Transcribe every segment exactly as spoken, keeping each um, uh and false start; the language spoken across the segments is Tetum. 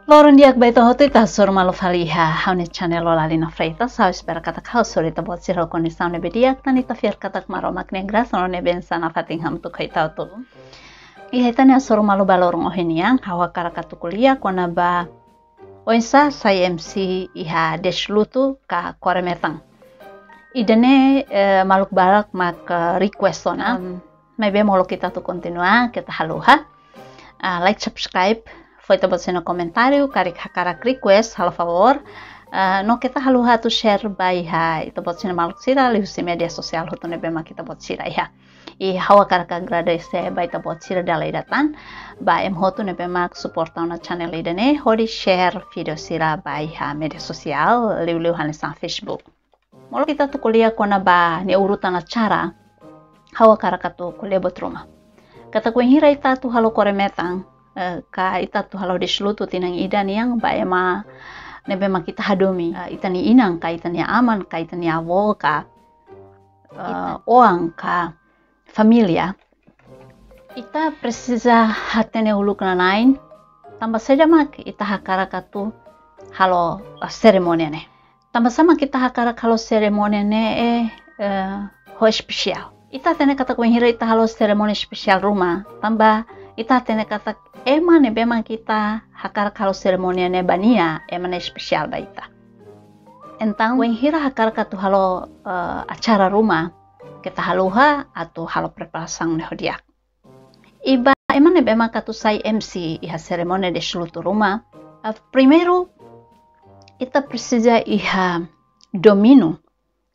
Loron di'ak ba ita hotu, ita hasoru malu fali iha ha'u-nia channel Olalina Freitas. Ha'u espera katak ha'u hasoru ita-boot sira ho kondisaun ne'ebé di'ak, tan ita fiar katak Maromak nia grasa no nia bensaun nafatin hamutuk ho ita hotu. Iha ita-nia hasoru malu ba loron ohin nian, ha'u hakarak atu ko'alia kona-ba oinsá sai M C iha Deslutu ka Koremetan. Ida-ne'e, eh, maluk barak mak, eh, request ona. Em, maibé molok ita atu kontinua, keta haluha, ah, like, subscribe, fó ita-boot sira-nia komentáriu, karik hakarak request, halo favór, ah, no keta haluha atu share ba iha ita-boot sira-nia maluk sira, liuhusi média sosiál hotu ne'ebé mak ita-boot sira iha. I ha'u hakarak agradese ba ita-boot sira dala ida tan, ba ema hotu ne'ebé mak suporta ona channel ida-ne'e, hodi share vídeo sira ba iha média sosiál, liuliu hanesan Facebook. Molok ita atu ko'alia kona-ba nia urutan acara, ha'u hakarak atu ko'alia buat ruma. Katak wainhira ita atu halo Koremetan, eh, ka ita atu halo Deslutu tinan ida nian ba ema ne'ebé mak ita hadomi, eh, ita-nia inan ka ita-nia aman ka ita-nia avó ka, eh, oan ka família, ita presiza hatene uluk nanain, tanba saida mak ita hakarak atu halo, eh, serimónia ne'e. Tanba sá mak ita hakarak halo serimónia ne'e, eh, ho espesiál. Ita hatene katak wainhira ita halo serimónia espesiál ruma, tanba ita hatene katak ema ne'ebé mak ita hakarak halo serimónia ne'e ba nia, ema ne'e espesiál ba ita. Entaun, wainhira hakarak atu halo, eh, acara ruma, keta haluha atu halo preparasaun ne'e ho di'ak. I ba ema ne'ebé mak atu sai M C iha serimónia Deslutu ruma, ah, primeiru, ita presiza iha domíniu,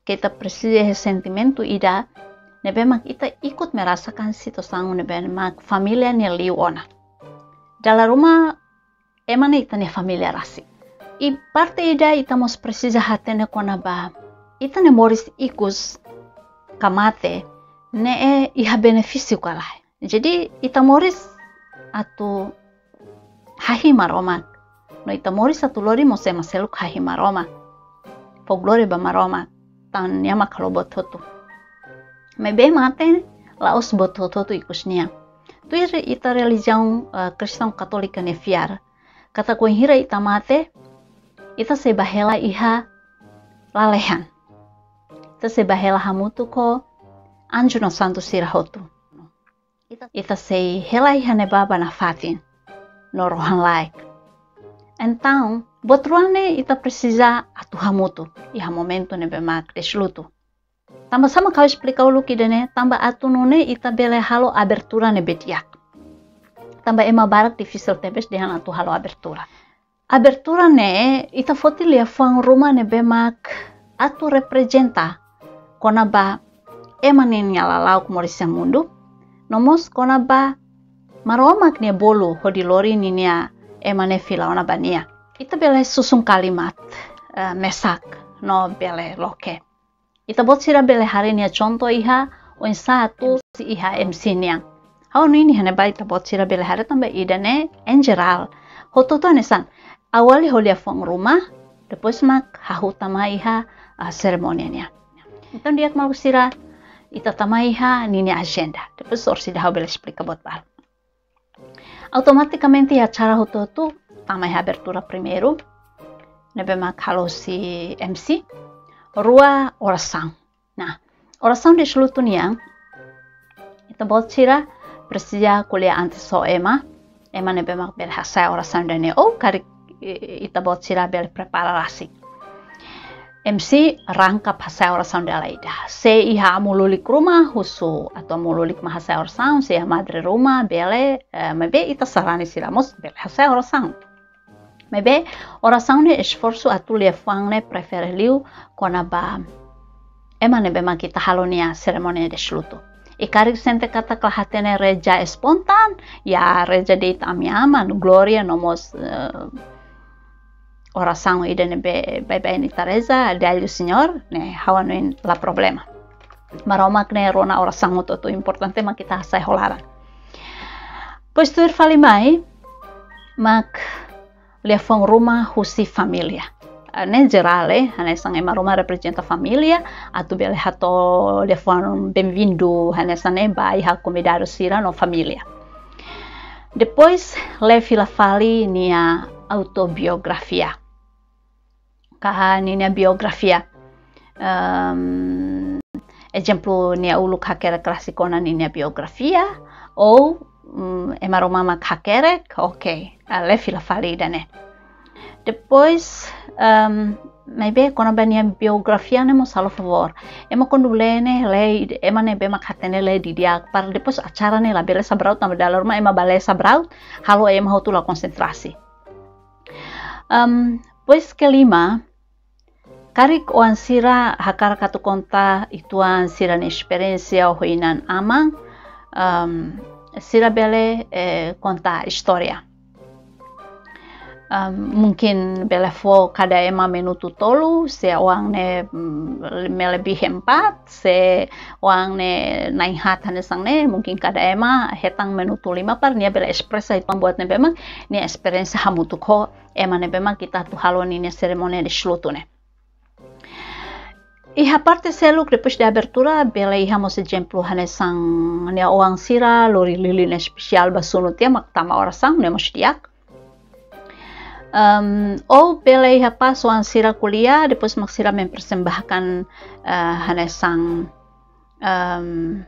ka ita presiza iha sentimentu ida ne'ebé mak ita ikut merasakan situasaun ne'ebé mak família nia liu ona. Dala ruma ema ne'e ita-nia família rasik. I parte ida ita mós presiza hatene kona-ba ita-nia moris ikus ka mate ne'e iha benefísiu ka lae. Jadi ita moris atu hahi'i Maromak. No ita moris atu lori mós ema seluk hahi'i Maromak. Fó glória ba Maromak. Tan nia mak halo buat hotu. Maibé mate la'ós buat hotu-hotu ikus nia. Tuir ita relijiaun, eh, Kristaun Katólika nia fiar, katak wainhira ita mate, ita sei bá hela iha lalehan. Ita sei bá hela hamutuk ho anju no santu sira hotu. Ita, ita sei hela iha ne'ebá ba nafatin no rohan-laek. Entaun, buat rua ne'e ita presiza atu hamutuk iha momentu ne'ebé mak Deslutu. Tanba sá mak ha'u esplika uluk ida-ne'e, tanba atu nune'e ita bele halo abertura ne'ebé di'ak. Tanba ema barak difisil tebes dehan atu halo abertura. Abertura ne'e ita foti liafuan ruma ne'ebé mak atu reprezenta kona-ba ema ninia lala'ok moris iha mundu, no mós kona-ba Maromak nia bolu hodi lori ninia ema ne'e fila ona ba nia. Ita bele susun kalimat, eh, mesak no bele loke. Ita-boot sira bele haree nia contoh iha oinsá atu M C iha M C nian. Ha'u hanoin iha ne'ebá ita-boot sira bele haree tanba ida-ne'e en jerál. Hotu-hotu hanesan. Awali ho liafuan ruma, depois mak hahú tama iha, ah, serimónia nian. Entaun di'ak maluk sira, ita tama iha ninia ajenda. Depois orsida ha'u bele esplika buat balu. Automatikamente iha acara hotu-hotu tama iha abertura primeiru, ne'ebé mak halo husi M C, rua orasaun. Nah, orasaun Deslutu nian, ita-boot sira presiza ko'alia antes ho ema, ema ne'ebé mak bele hasa'e orasaun ida-ne'e, ou karik, eh, ita-boot sira bele prepara rasik. M C rangkap hasa'e orasaun dala ida. Se iha amu lulik ruma, husu atu amu lulik mak hasa'e orasaun, se iha madre ruma, bele, eh, maibé ita sarani sira mós bele hasa'e orasaun. Maibé, orasaun ne'e esforsu atu liafuan ne'e prefere liu kona-ba ema ne'ebé mak ita halo nia serimónia Deslutu. I karik sente katak la hatene reza espontan, ya reza de'it ami-aman, glória no mós, eh, orasaun ida ne'ebé baibain ita reza, Dai-lhe Senhor, ne'e ha'u hanoin la problema. Maromak ne'e rona orasaun hotu-hotu, importante mak ita hasa'e ho laran. Depois tuir fali mai, mak liafuan ruma husi família. Ah, ne'e jerál, eh, hanesan ema ruma reprezenta família, atu bele hato'o liafuan bem-vindo, hanesan ne'e ba iha konvidadu sira no família. Depois, lee fila fali nia, autobiografia ka ninia biografia. Em, ezemplu, nia uluk hakerek rasik ona ninia biografia, ou, mm, ema ruma mak hakerek, oke, ah, lee fila fali ida-ne'e. Depois, em, maibé kona-ba nia biografia ne'e mós halo favór. Ema kuandu lee ne'e, lee, ema ne'ebé mak hatene lee didi'ak, para depois acara ne'e labele sabraut, tanba dala ruma ema bá lee sabraut, halo ema hotu la konsentrasi. Em, depois kelima, karik oan sira hakarak atu konta uitoan sira-nia esperiénsia ho inan-aman, em, sira bele, eh, konta istória. Em, mungkin bele fó kada ema minutu tolu, se oan ne'e, mm, melebihi empat, se oan ne'e na'in haat hanesan ne'e, mungkin kada ema hetan minutu lima para nia bele espresa uitoan buat ne'ebé mak nia esperiénsia hamutuk ho ema ne'ebé mak ita atu halo ninia serimónia deslutu ne'e. Iha parte seluk, depois de abertura, bele iha mós ezemplu hanesan nia oan sira lori lilin espesiál ba sunu tiha mak tama orasaun, ne'e mós di'ak. Em, ou bele iha pas oan sira ko'alia, depois mak sira mempersembahkan, eh, hanesan, em,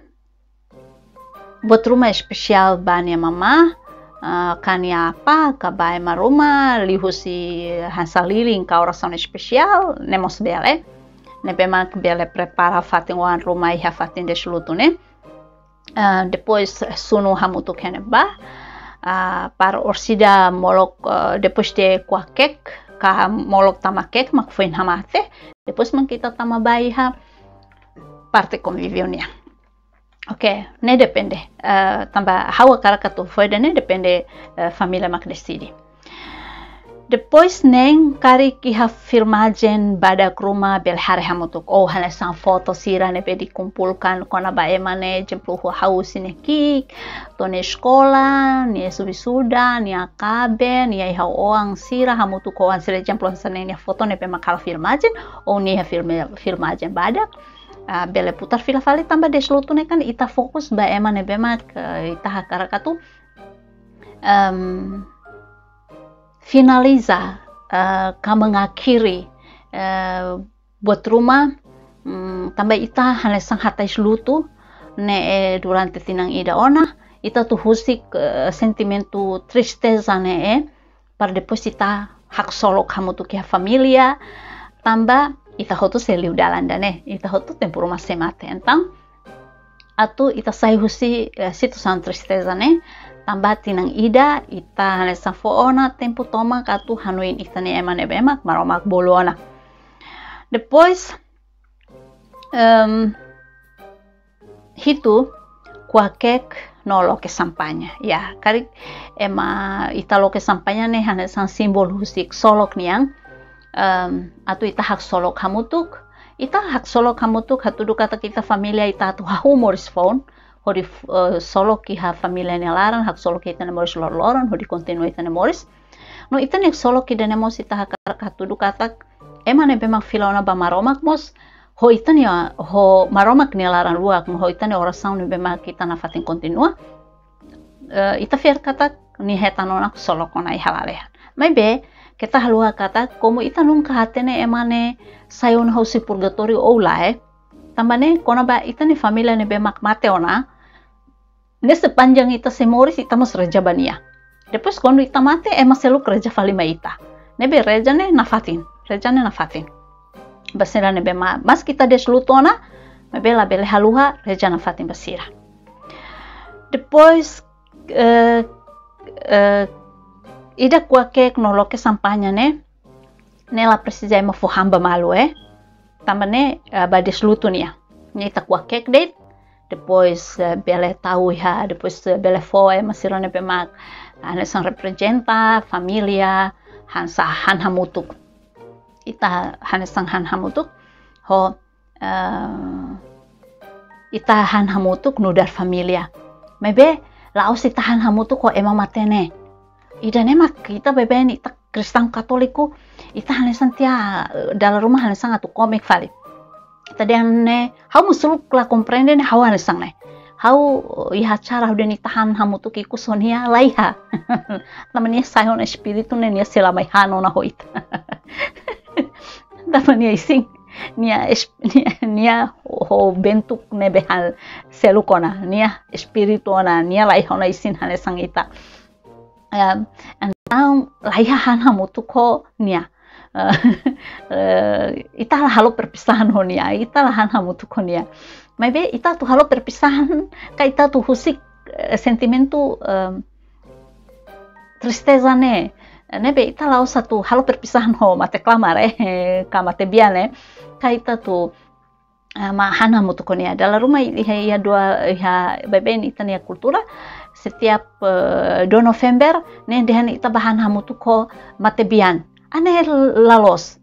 buat ruma espesiál ba nia mamá, ah, ka nia apá, ka ba ema ruma, liuhusi hanesan lilin ka orasaun espesiál, ne'e mós bele. Ne'ebé mak bele prepara fatin oan ruma iha fatin deslutu ne'e. Ah, depois sunu hamutuk iha ne'ebá, ah, para orsida molok, ah, depois de kuak keek, ka molok tama keek, mak foin hamate, depois mak ita tama ba iha parte konvíviu nian. Oke, ne'e depende. Eh, tanba ha'u hakarak atu fó ida-ne'e depende, eh, família mak deside. Depois ne'e karik iha filmajen badak ruma bele haree hamutuk, ou hanesan foto sira ne'ebé dikumpulkan kona-ba ema ne'e, ezemplu ha'u husi nia ki'ik, to'o nia eskola, nia estudu, nia kaben, nia iha oan sira hamutuk ho oan sira, ezemplu hanesan ne'e nia foto ne'ebé mak halo filmajen, ou nia iha filme, filmajen badak. Ah, bele putar fila fali tanba deslutu ne'e kan ita fokus ba ema ne'ebé mak, eh, ita hakarak atu, em, finaliza, eh, ka mengakhiri, eh, buat ruma, mm, tanba ita hanesan hatais lutu ne'e durante tinan ida ona, ita atu husik, eh, sentimentu tristeza ne'e, para depois ita haksolok hamutuk iha família, tanba ita hotu sei liu dalan ida-ne'e, ita hotu tempu ruma sei mate. Entaun, atu ita sai husi, eh, situasaun tristeza ne'e, tanba tinan ida ita hanesan fó ona tempu tomak atu hanoin ita-nia ema ne'ebé mak Maromak bolu ona. Depois, em, hitu, kuak keek no loke xampaña. Ya, karik ema ita loke xampaña ne'e hanesan símbolu husi ksolok nian. Em, atu ita haksolok hamutuk, ita haksolok hamutuk, hatudu katak ita família ita atu hahú moris foun, hodi, eh, ksolok iha família nia laran, haksolok ita-nia moris loroloron, hodi kontinua ita-nia moris. No ita-nia ksolok ida-ne'e mós ita hakarak hatudu katak ema ne'ebé mak fila ona ba Maromak mós, ho ita-nia, ho Maromak nia laran luak, ho ita-nia orasaun ne'ebé mak ita nafatin kontinua, eh, ita fiar katak nia hetan ona ksolok ona iha lalehan. Maibé, keta haluha katak, komu ita nunka hatene ema ne'e sai ona husi purgatóriu ou lae, tanba ne'e kona-ba ita-nia família ne'ebé mak mate ona, ne'e sepanjang ita sei moris, ita mós reza ba nia. Depois, kuandu ita mate, ema seluk reza fali mai ita. Ne'ebé reza ne'e nafatin, reza ne'e nafatin. Ba sira ne'ebé ma-, maski ita deslutu ona, maibé labele haluha, reza nafatin ba sira. Depois, eh, eh, ida kuak keek no loke xampaña ne'e, ne'e la presiza ema fó han ba malu, eh. Tanba ne'e, eh, ba deslutu nian. Ne'e ita kuak keek de'it, depois, eh, bele tau iha, depois, eh, bele fó ema sira ne'ebé mak, ah, hanesan reprezenta família, hanesan han hamutuk. Ita hanesan han hamutuk, ho, eh, ita han hamutuk nu'udar família. Maibé, la'ós ita han hamutuk ho ema mate ne'e. Ida-ne'e mak ita baibain ita Kristaun Katóliku, ita hanesan tiha, eh, dala ruma hanesan atu komik fali. Ita dehan ne'e, ha'u mós uluk la komprende ne'e ha'u hanesan ne'e. Ha'u iha acara ha'u dehan ita han hamutuk ikus ho nia, laiha. Tanba nia sai ona espíritu ne'e, nia sei la mai han ona ho ita. Tanba nia isin, nia es-, nia, nia ho bentuk ne'ebé ha'u seluk ona, nia espíritu ona, nia laiha ona isin hanesan ita. Em, entaun, laiha han hamutuk ho nia. Eh, eh, ita la halo perpisahan ho nia, ita la han hamutuk ho nia. Maibé ita atu halo perpisahan, ka ita atu husik, eh, sentimentu, em, tristeza ne'e. Ne'ebé ita la'ós atu halo perpisahan ho mate-klamar, eh, ka matebian, eh. Ka ita atu, eh, mak han hamutuk ho nia. Dala ruma iha, iha dua, iha baibain ita-nia kultura, setiap, eh, dua November, ne'e dehan ita bá han hamutuk ho matebian. Ne'e la loos.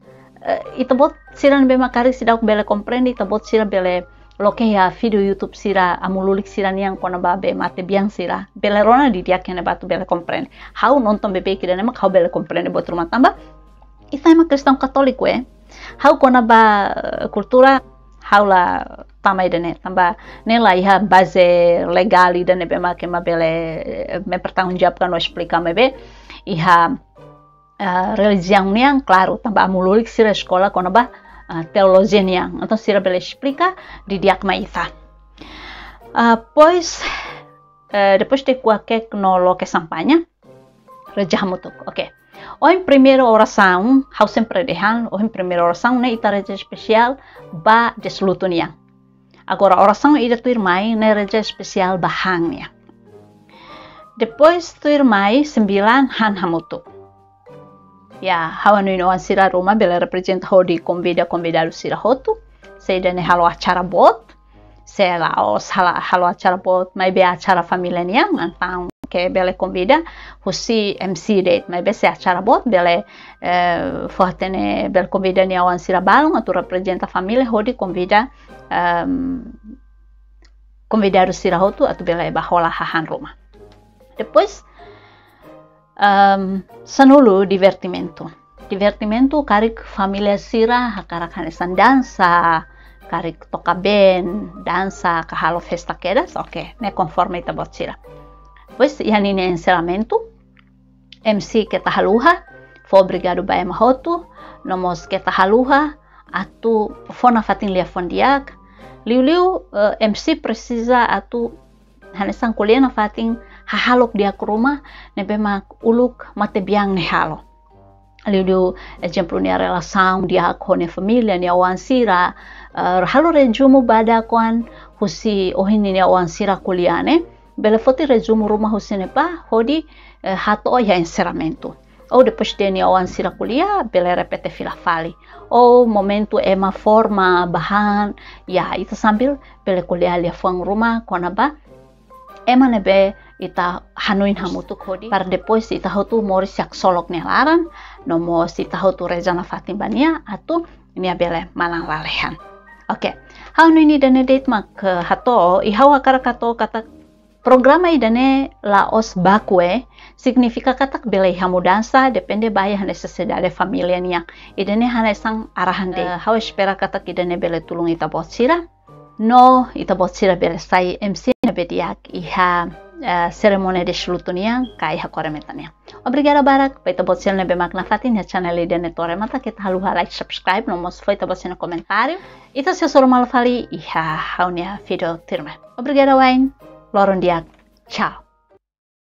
Eh, ita-boot sira ne'ebé mak karik seidauk bele komprende, ita-boot sira bele loke iha vídeo YouTube sira, amu lulik sira-nian kona-ba be matebian sira. Bele rona didi'ak iha ne'ebá atu bele komprende. Ha'u nonton beibeik ida-ne'e mak ha'u bele komprende buat ruma tanba ita ema kristaun katóliku, eh. Ha'u kona-ba, eh, kultura, ha'u la tama ida-ne'e, tanba ne'e la iha baze legál ida ne'ebé mak ema bele, eh, mempertanggungjawabkan no esplika, maibé iha, eh, relijiaun nian, klaru, tanba amu lulik sira eskola kona-ba, eh, teolojia nian. Entaun sira bele esplika didi'ak mai ita. Ah, depois, eh, depois de kuakek no loke xampaña, reza hamutuk. Oke. Ohin primeira orasaun, ha'u sempre dehan, ohin primeira orasaun ne'e ita reza espesiál ba dezenlutu nian. Agora, orasaun ida tuirmai ne'e reza espesiál ba han nian. Depois tuirmai, sembilan, han hamutuk. Ya, ha'u hanoin oan sira ruma bele reprezenta hodi konvida konvidadu sira hotu. Se ida-ne'e halo acara boot, se la'ós halo, halo acara boot, maibé acara família nian, entaun ke bele konvida husi M C de'it, maibé se acara boot bele, eh, fó-hatene bele konvida nia oan sira balun atu reprezenta família hodi konvida, em, konvidadu sira hotu atu bele bá hola hahán ruma. Depois, em, sanulu, divertimentu. Divertimentu, karik família sira hakarak hanesan dansa, karik toka band, dansa, ka halo festa kedas, oke, ne'e konforme ita-boot sira. Depois, iha ninia enserramentu, M C keta haluha fó obrigadu ba ema hotu, no mós keta haluha atu fó nafatin liafuan di'ak. Liuliu, eh, M C presiza atu hanesan ko'alia nafatin hahalok di'ak ruma ne'ebé mak uluk matebian ne'e halo. Liuliu ezemplu nia relasaun di'ak ho nia família, nia oan sira, eh, halo rezumu badak oan husi ohin nia oan sira ko'alia ne'e, bele foti rezumu ruma husi ne'ebá hodi, eh, hato'o iha enserramentu. Ou depois de nia oan sira ko'alia, bele repete fila fali. Ou momentu ema forma ba han, ya, ita sambil bele ko'alia liafuan ruma kona-ba ema ne'ebé ita hanoin hamutuk hodi, para depois ita hotu moris iha ksolok nia laran, no mós ita hotu reza nafatin ba nia atu nia bele malan lalehan. Oke, ha'u hanoin ida-ne'e de'it mak, eh, hato'o, i ha'u hakarak hato'o katak programa ida-ne'e la'ós baku, eh, signifika katak bele iha mudansa, depende ba iha nesesidade família nian. Ida-ne'e hanesan arahan de'it. Eh, ha'u espera katak ida-ne'e bele tulun ita-boot sira. No ita-boot sira bele sai M C ne'ebé di'ak iha, eh, serimónia dezenlutu nian, ka iha kore metan nian. Obrigada barak ba ita-boot sira ne'ebé mak nafatin iha channel ida-ne'e Toremata, keta haluha like, subscribe, no mós fó ita-boot sira-nia komentáriu. Ita sei hasoru malu fali iha ha'u-nia vídeo tuirmai. Obrigada wa'in, loron di'ak. Tchau.